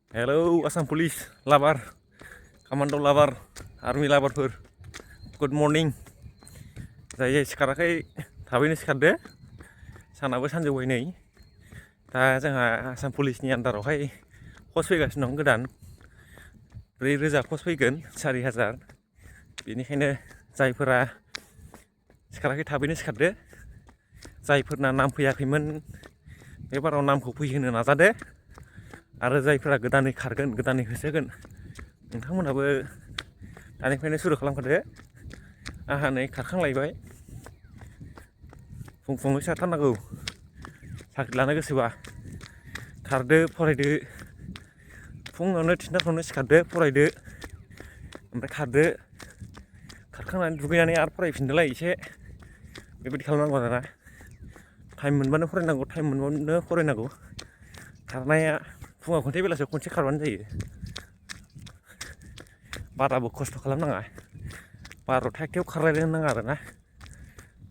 Hello Assam Police Labar, Commando Labar, Army Labarफोर Good morning. जाय सिखाराखै थाबैनो सिखारदो, सानाबो सानजौबाय नै। दा जोंहा आसाम पुलिसनि आन्दारावहाय पस्ट फैगासिनो दं गोदान 4,000 पस्ट फैगोन 4,000। बेनिखायनो जायफोरा सिखाराखै थाबैनो सिखारदो, जायफोरना नाम फैयाखैमोन बे बाराव नामखौ फैहोनो नाजादो, आरो जायफोरा गोदानै खारगोन गोदानै होसोगोन नोंथांमोनहाबो दानिफ्रायनो सुरु खालामखादो। आंहा नै खारखांलायबाय, फुङावनो सिखारथारनांगौ साख्रि लानो गोसोबा। खारदो फरायदो, फुङावनो 3थाफ्रावनो सिखारदो फरायदो, ओमफ्राय खारदो, खारखांनानै दुगैनानै आरो फरायफिनदोलाय एसे। बेबायदि खालामनांगौ आरोना। टाइम मोनबानो फरायनांगौ, टाइम मोनबानो फरायनांगौ। खारनाया फुङाव खनसे बेलासियाव खनसे खारबानो जायो। बाराबो खस्थ' खालामनाङा, 12ता 1तायाव खारलायनो नाङा आरोना।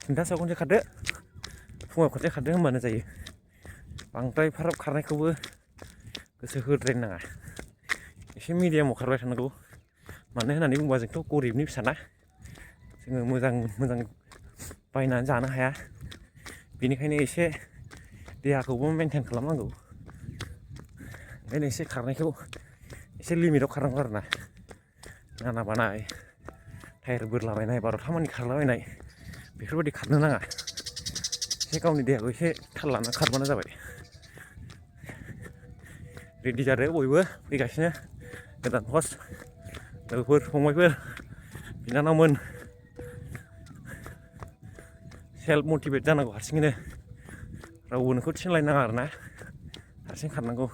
3तासोआव खनसे खारदो, फुङाव खनसे खारदो होमबानो जायो। बांद्राय एफाराब खारनायखौबो गोसो होद्रायनो नाङा, एसे मिडियामाव खारबाय थानांगौ। मानो होननानै बुङोबा जोंथ' गरिबनि फिसाना, जोङो मोजां बायनानै जानो हाया। बेनिखायनो एसे देहाखौबो मेनटेन खालामनांगौ। ओंखायनो एसे खारनायखौ एसे लिमिटाव खारनांगौ आरोना। नाङा बानाय, टायार बोरलाबायनाय, 12ता मानि खारलाबायनाय बेफोरबायदि खारनो नाङा। एसे गावनि देहाखौ एसे थाल लानानै खारबानो जाबाय। रेडि जादो बयबो, फैगासिनो गोदान पस्ट। लोगोफोर, फंबायफोर, बिनानावमोन, सेल्फ मटिभेट जानांगौ हारसिङैनो। रावबो नोंखौ थिनलायनो नाङा आरोना, हारसिं खारनांगौ।